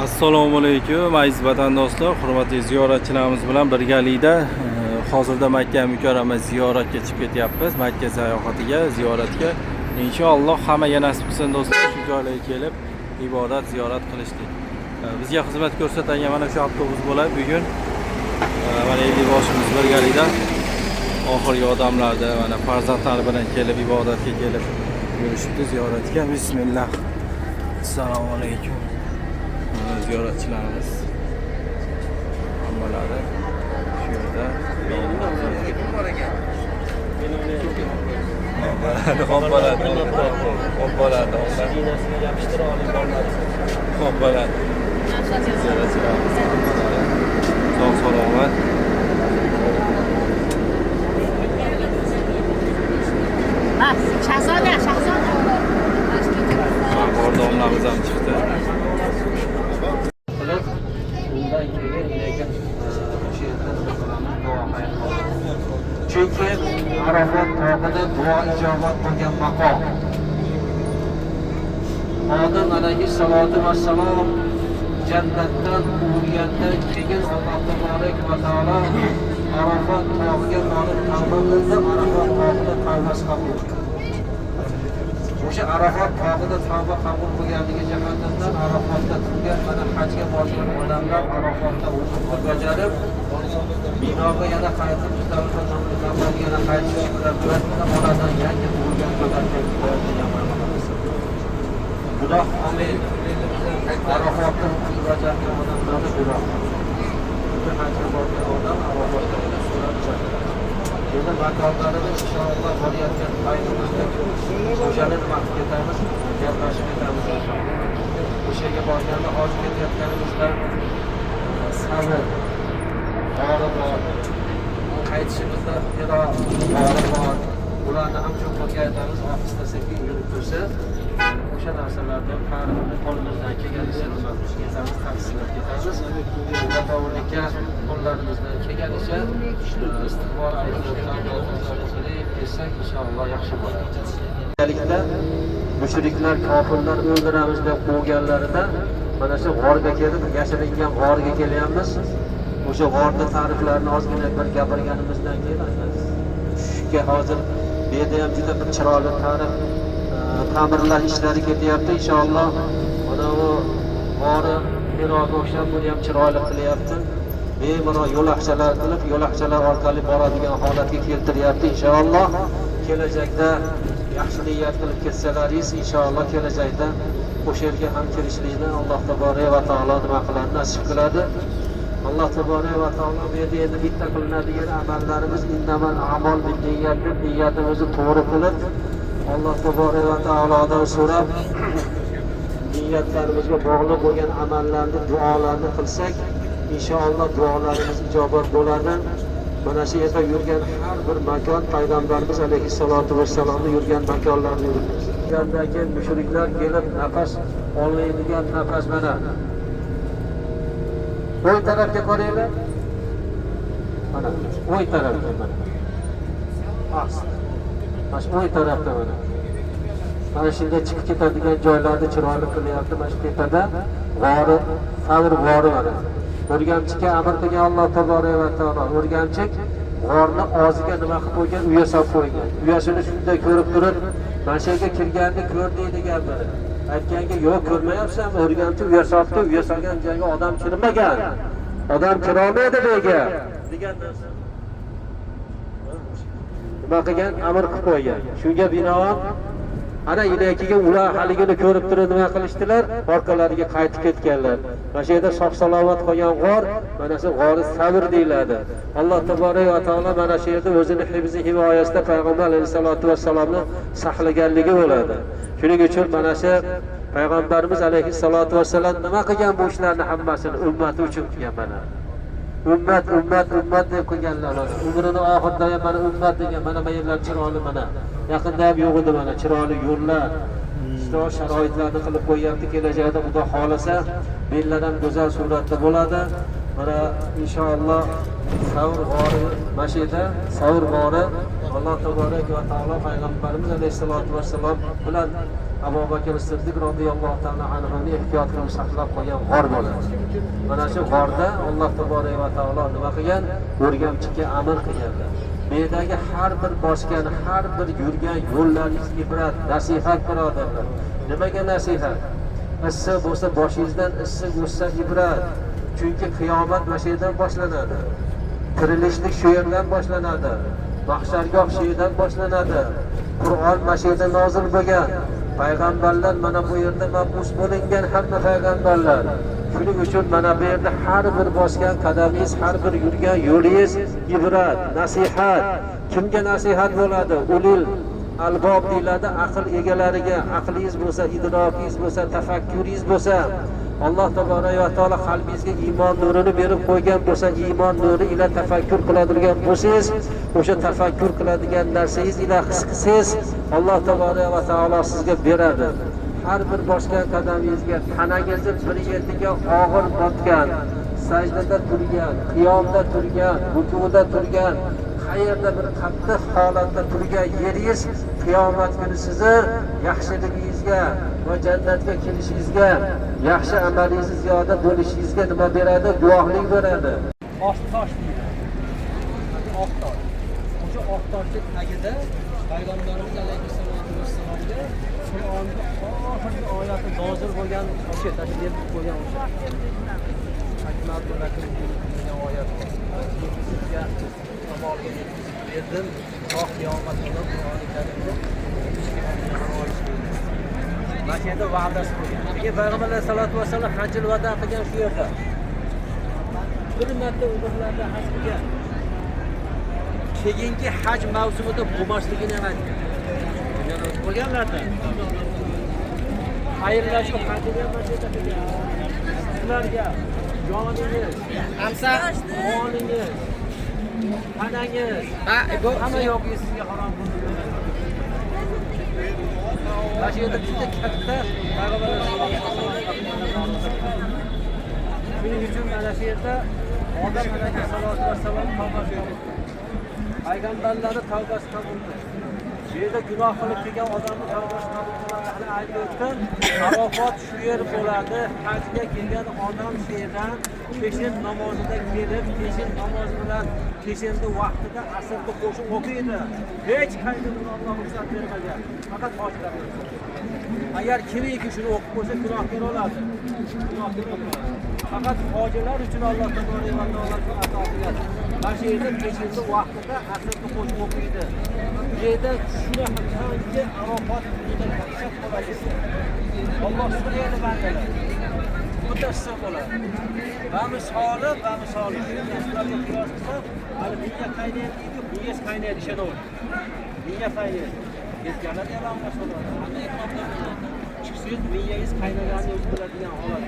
Assalomu alaykum aziz vatandoshlar, hurmatli ziyoratchilarimiz bilan birgalikda hozirda Makka mukarrama ziyoratga chiqib ketyapmiz. Makka sayohatiga, ziyoratga. Inshaalloh hammaga nasib qilsin do'stlar, shu joylarga kelib ibodat, ziyorat qilishlik. Bizga xizmat ko'rsatgan mana shu avtobus bo'ladi bugun. Mana ellikboshimiz birgalikda oxirgi odamlarda mana farzandlari bilan kelib ibodatga kelib yurishibdi ziyoratga. Bismillah. Assalomu alaykum. Mana ziyoratchilarimiz hammalari shu yerda. Xo'p bo'ladi, xo'p bo'ladi, Yopishtirib oling bolalar. Xo'p bo'ladi. Ziyoratchilarimiz hammalari sog' salomat. Shahzoda, Shahzoda. Bor domlamiz ham chiqdi. Qilib, undan keyin lekin o'sha yerda nima qilamiz, duo xayr qilamiz. Chunki Arafot tog'ida duo ijobat bo'lgan maqom. Odam alayhissalotu vassalom jannatdan quvilgandan keyin Alloh taborak va taolo Arafot tog'iga borib tavba qildi, Arafot tog'ida tavbasi qabul bo'ldi. O'sha Arafot tog'ida tavba qabul bo'lganligi jihatidan Arafotda turgan mana hajga borgan odamlar Arafotda wuqufni bajarib, binoga yana qaytib Muzdalifa namozga yana qaytish bilan bilan onadan yangi tug'ilgan go'dakdek degan ma'noda. Gunoh qolmaydi. Arafotda wuquf bajargan odamlarda gunoh qolmaydi. Chunki hajga borgan odam Arafotda yana surat bajaradi. Endi makonlarini inshaalloh borayotgan paytimizda o'shani nima qilib ketamiz, gaplashib ketamiz inshaalloh. O'sha yerga borganda hozir ketayotganimizda Savr g'ori bor, qaytishimizda Hiro g'ori bor. Ularni ham cho'qimga aytamiz, ohista sekin yurib tursa, o'sha narsalarni tarixini qo'limizdan kelganicha nima qilib ketamiz, tavsiylab ketamiz. Aka qo'llarimizdan kelganicha istig'for aytib, tavba qilib ketsak inshaalloh yaxshi bo'ladi. Mushriklar, kofirlar o'ldiramiz deb quvganlarida mana shu g'orga kelib, yashiringan g'orga kelyapmiz. O'sha g'orni ta'riflarini ozgina bir gapirganimizdan keyin tushishga hozir bu yerda ham juda bir chiroyli ta'rif, ta'mirlash ishlari ketyapti inshaalloh. Mana bu g'ori Hiroga o'xshab buni ham chiroyli qilyapti. Bemalol yo'lakchalar qilib, yo'lakchalar orqali boradigan holatga keltiryapti inshaalloh. Kelajakda yaxshi niyat qilib ketsalaringiz inshaalloh kelajakda o'sha yerga ham kirishlikni Alloh taborak va taolo nima qiladi, nasib qiladi. Alloh taborak va taolo bu yerda endi bitta qilinadigan amallarimiz innamal a'mol binniyat deb niyatimizni to'g'ri qilib, Alloh taborak va taolodan so'rab niyatlarimizga bog'liq bo'lgan amallarni, duolarni qilsak, inshaalloh duolarimiz ijobat bo'ladi. Mana shu yerda yurgan har bir makon payg'ambarimiz alayhissalotu vassalomni yurgan makonlarni yuribmiz. Undan keyin mushriklar kelib nafas olmaydigan nafas mana. O'ng tarafga qaranglar. Mana o'ng tarafga mana. Ast. Mana shu o'ng tarafda mana. Mana shunday chiqib ketadigan joylarni chiroyli qilyapti. Mana shu tepada g'ori, Savr g'ori mana. O'rgamchikka amr qilgan Alloh taborak va taolo. O'rgamchik g'orni og'ziga nima qilib qo'ygan? Uya solib qo'ygan. Uyasini shunday ko'rib turib, mana shu yerga kirganni ko'rdik degan biri. Aytganga, yo'q, ko'rmayapsanmi? O'rgamchik uya solibdi, uya solgan joyga odam kirmagan. Odam kirolmaydi bu yerga degan narsa. Nima qilgan? Amr qilib qo'ygan. Shunga binoan ana ilekiga ular haligini ko'rib turib nima qilishdilar? Orqalariga qaytib ketganlar. Mana shu yerda sog' salomat qolgan g'or, mana shu g'ori Savr deyiladi. Alloh taborak va taolo mana shu yerda o'zini hifzi himoyasida payg'ambar alayhisalotu vassalomni saqlaganligi bo'ladi. Shuning uchun mana shu payg'ambarimiz alayhissalotu vassalom nima qilgan bu ishlarni hammasini ummati uchun qilgan mana. Ummat, ummat, ummat deb qilganlar mana. Umrini oxirida ham mana ummat degan mana bu yerlar chiroyli mana. Yaqinda ham yo'q edi mana chiroyli yo'llar. Chiroyli sharoitlarni qilib qo'yyapti. Kelajakda Xudo xolasa bu yerlar ham go'zal suratda bo'ladi. Mana inshaalloh Savr g'ori mana shu yerda Savr g'ori Alloh taborak va taolo payg'ambarimiz alayhissalotu vassalom bilan Abu Bakr Siddiq roziyallohu taolo anhuni ehtiyot qilib saqlab qo'ygan g'or bo'ladi. Mana shu g'orda Alloh taborak va taolo nima qilgan? O'rgamchikka amr qilganlar. Bu yerdagi har bir bosgan, har bir yurgan yo'llaringiz ibrat, nasihat birodarlar. Nimaga nasihat? Issiq bo'lsa boshingizdan issiq o'tsa ibrat. Chunki qiyomat mana shu yerdan boshlanadi. Tirilishlik shu yerdan boshlanadi. Mahshargoh shu yerdan boshlanadi. Qur'on mana shu yerda nozil bo'lgan. Payg'ambarlar mana bu yerda mabus bo'lingan hamma payg'ambarlar. Shuning uchun mana bu yerda har bir bosgan qadamingiz, har bir yurgan yo'lingiz ibrat, nasihat. Kimga nasihat bo'ladi? Ulil albob deyiladi, aql egalariga. Aqlingiz bo'lsa, idrokingiz bo'lsa, tafakkuringiz bo'lsa, Alloh taborak va taolo qalbingizga iymon nurini berib qo'ygan bo'lsa, iymon nuri ila tafakkur qiladigan bo'lsangiz, o'sha tafakkur qiladigan narsangiz ila his qilsangiz, Alloh taborak va taolo sizga beradi. Har bir bosgan qadamingizga tanangizni bir yeriga og'ir botgan, sajdada turgan, qiyomda turgan, rukuda turgan, qayerda bir qattiq holatda turgan yeringiz qiyomat kuni sizni yaxshiligingizga va jannatga kirishingizga, yaxshi amalingiz ziyoda bo'lishingizga nima beradi? Guvohlik beradi. Oq tosh deyiladi. Oq tosh. O'sha oq toshning tagida Payg'ambarimiz alayhissalatu vassalomga Qur'onning oxirgi oyati nozil bo'lgan o'sha tashkil qo'ygan o'sha. Akmaltu lakum degan oyat bor. Sizga kamolga yetkazib berdim. To qiyomat kuni Qur'oni Karimni mana shu yerda va'dasi bo'lgan. Keyin Payg'ambar alayhissalatu vassalom hajjul vado qilgan shu yerda. Bir marta umrlarida haj qilgan. Keyingi haj mavsumida bo'lmasligini ham aytgan. Bo'lganlarda. Xayrlashuv hajini ham mana shu yerda qilgan. Sizlarga joningiz, molingiz, tanangiz, hamma yo'qingiz sizga harom bo'ldi. Mana shu yerda juda katta Payg'ambar alayhissalom. Shuning uchun mana shu yerda Odam alayhissalatu vassalom tavba qildi. Payg'ambarlarni tavbasi qabul bo'ldi. Bu yerda gunoh qilib kelgan odamni tavbasi qabul bo'ladi. Aytib o'tdim, Arofot shu yer bo'ladi. Hajga kelgan odam shu yerdan peshin namozida kelib, peshin namozi bilan peshinni vaqtida asrni qo'shib o'qiydi. Hech qayerda buni Alloh ruxsat bermagan. Faqat hojilar. Agar kimiki shuni o'qib qo'ysa gunohkor bo'ladi. Gunohkor bo'ladi. Faqat hojilar uchun Alloh taborak va taolo ato qilgan. Mana shu yerda peshinni vaqtida asrni qo'shib o'qiydi. Bu yerda shunaqangi Arofot juda dahshat bo'ladi. Alloh sug'uradi bandalar. Juda issiq bo'ladi. Va misoli, va misoli. Sizlarga qiyos qilsam, hali miya qaynaydi deydi, miyasi qaynaydi, ishonaver. Miya qaynaydi. Yetganlar ham bo'ladi. Hamma ekranda bo'ladi. Chiqsangiz miyangiz qaynaganini o'zi biladigan holat.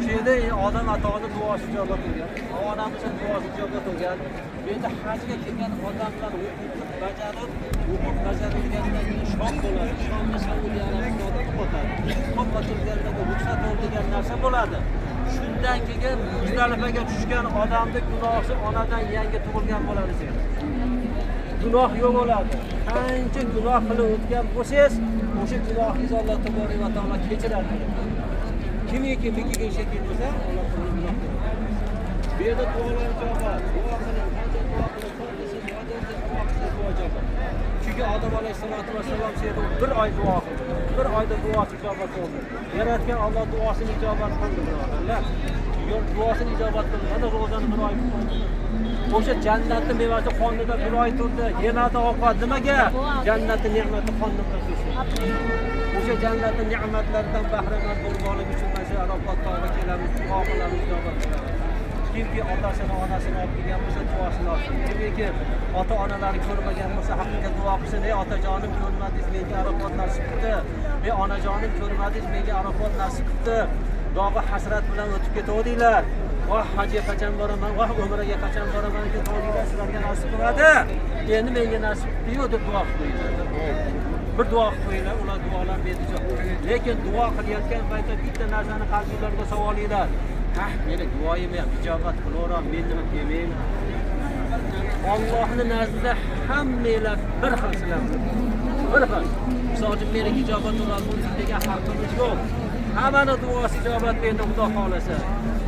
Shu yerda odam atoni duosi ijobat bo'lgan. Onamizning duosi ijobat bo'lgan. Bu yerda hajga kelgan odamlar huquqni bajarib, huquq bajarilgandan keyin Shom bo'ladi. Shomda Saudiya Arabistonida o'tadi. To'p otilganda ruxsat ol degan narsa bo'ladi. Shundan keyin Muzdalifaga tushgan odamni gunohi onadan yangi tug'ilgan bo'ladi. Gunoh yo'q bo'ladi. Qancha gunoh qilib o'tgan bo'lsangiz, o'sha gunohingizni Alloh taborak va taolo kechiradi. Kimiki mikiga shekil bo'lsa, Alloh taolo gunoh qiladi. Bu yerda duolar ijobat, duo qiling, qancha duo qiling, siz duo qilsangiz duo ijobat. Chunki Odam alayhissalatu vassalom shu yerda bir oy duo qildi. Bir oyda duosi ijobat bo'ldi. Yaratgan Alloh duosini ijobat qildi, birodarlar. Duosini ijobat qildi. Mana ro'zani bir oy tutdi. O'sha jannatning mevasi qornida bir oy turdi. Yemadi ovqat. Nimaga? Jannatning ne'mati qornida tursin. O'sha jannatning ne'matlaridan bahramand bo'lmoqlik uchun mana shu Arofot tog'iga kelamiz, duo qilamiz, ijobat qilamiz. Kimki otasini, onasini olib kelgan bo'lsa, duosini olsin. Kimiki ota-onalari ko'rmagan bo'lsa, haqqiga duo qilsin. Ey otajonim, ko'rmadingiz, menga Arofot nasib qildi. Ey onajonim, ko'rmadingiz, menga Arofot nasib qildi. Dog'i hasrat bilan o'tib ketavdinglar. Voh, hajga qachon boraman, voh, umraga qachon boraman deb ketavdinglar, sizlarga nasib qiladi. Endi menga nasib qildi-yu deb duo qilinglar. Bir duo qilib qo'yinglar, ular duolar berdi. Lekin duo qilayotgan paytda bitta narsani qalbingizga savolinglar. Ha, meni duoyim ham ijobat qilaveram, men nima demayman. Allohning nazdida hammanglar bir xilsizlar. Bir xil. Misol uchun meniki ijobat bo'ladi, buniki degan haqqimiz yo'q. Hammani duosi ijobat berdi, Xudo xohlasa.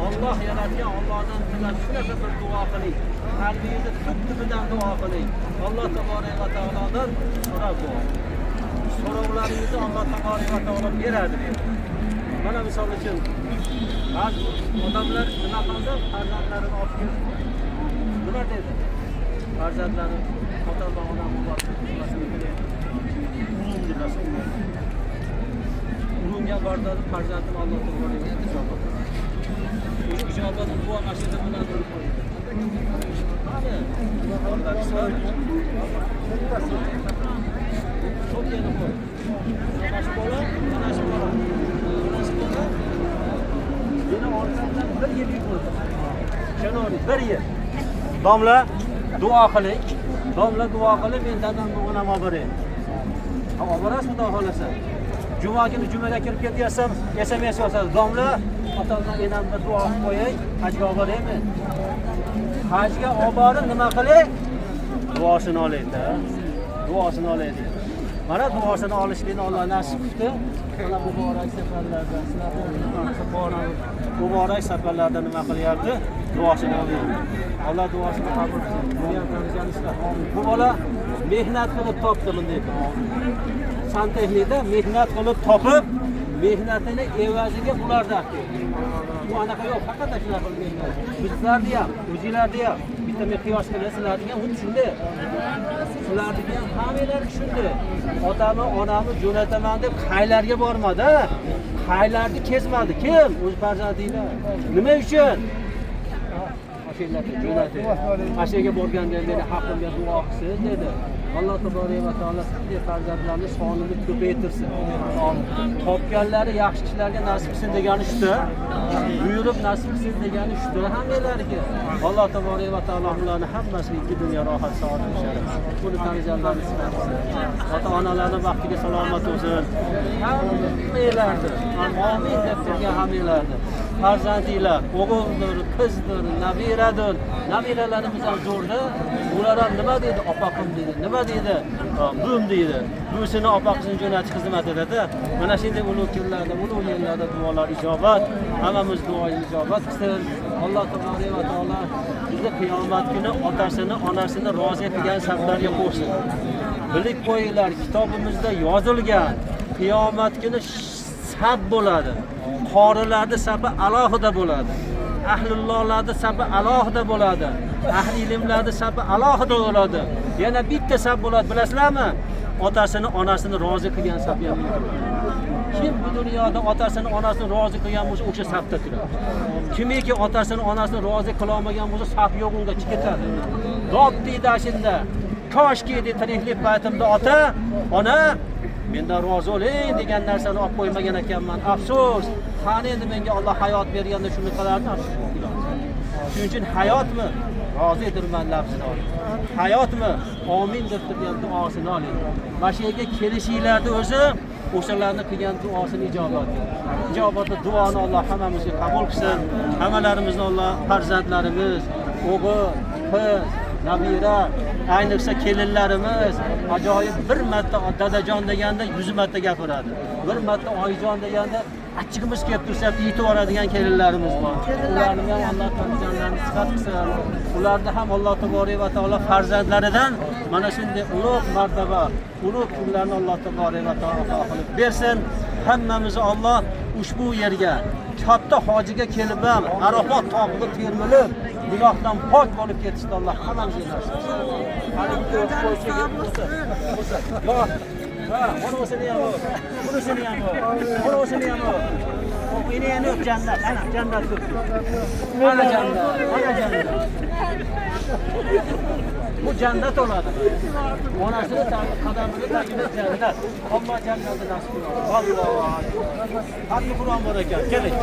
Alloh yaratgan Allohdan tilab shunaqa bir duo qiling. Qalbingizni tub tubidan duo qiling. Alloh taborak va taolodan so'rab duo. So'rovlaringizni Alloh taborak va taolo beradi dedi. Mana misol uchun ba'zi odamlar nima qildi? Farzandlarini olib keldi. Nima dedi? Farzandlari otam va onam urunga bordi, farzandim Alloh taborak va ijobat. O'sha ijobat duo mana shu yerda bilan turib qo'ydi. Qani? Tokiyani qo'y. Mana shu bola, mana shu bola. Mana shu bola meni orqamdan bir yil yugurdi. Ishonavering, bir yil. Domla duo qiling. Domla duo qilib, men dadamni onam olib boray. Olib borasiz, Xudo xohlasa. Juma kuni jumaga kirib ketyapsam, SMS yozadi. Domla, otamdan enamga duo qilib qo'ying, hajga olib boraymi? Hajga olib borib nima qiling? Duosini olaydi. Duosini olaydi. Mana duosini olishlikni Alloh nasib qildi. Mana muborak safarlarda, sizlarni muborak safarlarda nima qilyapti? Duosini olyapti. Alloh duosini qabul qilsin. Buni ham taniganingizlar. Bu bola mehnat qilib topdi bunday. Santexnikda mehnat qilib topib, mehnatini evaziga bularni olib keldi. Bu anaqa yo'q, faqat shunaqa qilib mehnat. Bizlarni ham, o'zinglarni ham bitta men qiyos qilib sizlarni ham xuddi shunday. Sizlarni ham hammalari tushundi. Otamni, onamni jo'nataman deb qaylarga bormadi, qaylarni kezmadi. Kim? O'z farzandinglar. Nima uchun? O'shalarga jo'natdi. O'sha yerga borganda meni haqqimga duo qilsin dedi. Alloh taborak va taolo sizga farzandlarni sonini ko'paytirsin. Topganlari yaxshi kishilarga nasib qilsin degani shuda. Buyurib nasib qilsin degani shuda hammalariga. Alloh taborak va taolo ularni hammasini ikki dunyo rohat saodat bersin. Buni taniganlarni sifat qilsin. Ota-onalarning baxtiga salomat bo'lsin. Hammalarni amin deb turgan hammalarni. Farzandinglar, o'g'ildir, qizdir, nabiradir. Nabiralarimiz ham zo'rda. Ular ham nima deydi? Opaqim deydi. Nima deydi? Bum deydi. Buvisini opaqisini jo'natish xizmatida. Mana shunday ulug' kunlarda, ulug' yillarda duolar ijobat. Hammamiz duoyi ijobat qilsin. Alloh taborak va taolo bizni qiyomat kuni otasini, onasini rozi qilgan saflarga qo'shsin. Bilib qo'yinglar, kitobimizda yozilgan qiyomat kuni saf bo'ladi. Qorilarning safi alohida bo'ladi. Ahlullohlarning safi alohida bo'ladi. Ahli ilmlarning safi alohida bo'ladi. Yana bitta saf bo'ladi, bilasizlarmi? Otasini, onasini rozi qilgan saf ham. Kim bu dunyoda otasini, onasini rozi qilgan bo'lsa, o'sha safda turadi. Kimiki otasini, onasini rozi qila olmagan bo'lsa, saf yo'q, unga chiqib ketadi. Dod deydi shunda. Koshki deydi, tiriklik paytimda ota, ona mendan rozi bo'ling degan narsani olib qo'ymagan ekanman. Afsus. Qani endi menga Alloh hayot berganda shuni qilardim, afsus. Shuning uchun hayotmi? Rozi edirman lafzini oling. Hayotmi? Amin deb turgan duosini oling. Mana shu yerga kelishinglarni o'zi o'shalarni qilgan duosini ijobati. Ijobatli duoni Alloh hammamizga qabul qilsin. Hammalarimizni Alloh farzandlarimiz, o'g'il, qiz, nabira, ayniqsa kelinlarimiz ajoyib bir marta dadajon deganda 100 marta gapiradi. Bir marta oyijon deganda achchig'imiz kelib tursa yetib yuboradigan kelinlarimiz bor. Ularni ham Alloh taolo sifat qilsin. Ularni ham Alloh taborak va taolo farzandlaridan mana shunday ulug' martaba, ulug' kunlarni Alloh taborak va taolo qilib bersin. Hammamizni Alloh ushbu yerga katta hojiga kelib ham Arafot tog'iga termilib, gunohdan pok bo'lib ketishni Alloh hammamizga nasib qilsin. Hali bitta o'qib qo'ysak, bo'lsa. Yo'q. Ha, bunisini ham o'p. Bunisini ham o'p. Bunisini ham o'p. Enani o'p jannat. Ana jannat ko'p. Ana jannat. Ana jannat. Bu jannat oladi. Onasini qadamini tagida jannat. Alloh jannatni nasib qilsin. Alloh. Hatmi Qur'on bor ekan. Keling.